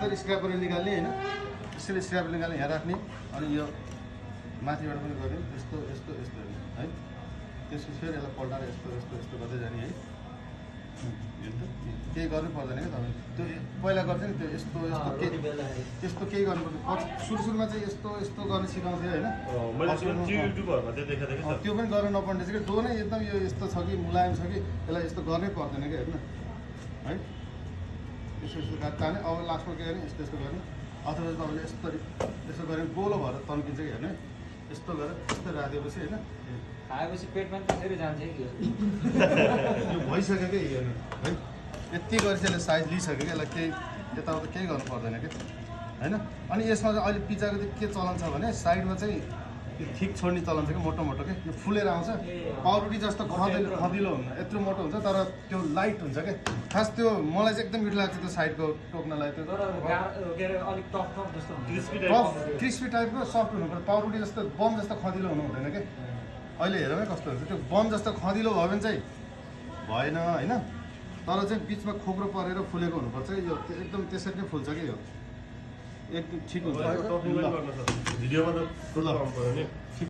बिस्तारै स्क्र्यापरले निकाल्ने होइन, यसरी स्क्र्यापरले निकाल्ने यहाँ राख्ने, अनि यो माथिबाट पनि गर्ने यस्तो यस्तो यस्तो है। त्यसपछि फेरि यसलाई पल्टाएर यस्तो यस्तो यस्तो गर्दै जाने है। केही गर्नु पर्दैन क्या तपाईँ, त्यो पहिला गर्थ्यो नि त्यो यस्तो यस्तो त्यस्तो केही गर्नुपर्छ। पछि सुरुमा चाहिँ यस्तो यस्तो गर्न सिकाउँथ्यो होइन, त्यो पनि गर्न नपर्ने चाहिँ कि जो नै एकदम यो यस्तो छ कि मुलायम छ कि यसलाई यस्तो गर्नै पर्दैन क्या हेर्नु है। यस्तो यस्तो ताने अब लास्टमा के गर्ने यस्तो यस्तो गर्ने, अथवा तपाईँले यस्तो गऱ्यो भने गोलो भएर तन्किन्छ कि हेर्नु, यस्तो गरेर यस्तो राखेपछि होइन खाएपछि पेटमा त्यसरी जान्छ कि यो भइसक्यो क्या हेर्नु है। यति गरेपछि यसले साइज लिइसक्यो क्या, यसलाई केही यताउता केही गर्नु पर्दैन क्या होइन। अनि यसमा चाहिँ अहिले पिज्जाको चाहिँ के चलन छ भने साइडमा चाहिँ यो थिक छोड्ने चलन छ कि मोटो मोटो के यो फुलेर आउँछ। पाउरुटी जस्तो खदिलो हुन्न, यत्रो मोटो हुन्छ तर त्यो लाइट हुन्छ क्या। खास त्यो मलाई चाहिँ एकदम मिठो लाग्छ त्यो साइडको टोक्नलाई, त्यो अलिक टफ जस्तो क्रिस्पी टाइपको सफ्ट हुनुपर्छ। पाउरुटी जस्तो बम जस्तो खदिलो हुनु हुँदैन क्या। अहिले हेरौँ है कस्तो हुन्छ, त्यो बम जस्तो खदिलो भयो भने चाहिँ भएन होइन, तर चाहिँ बिचमा खोक्रो परेर फुलेको हुनुपर्छ कि यो एकदम त्यसरी नै फुल्छ कि यो एकदम ठिक हुन्छ। भिडियोमा त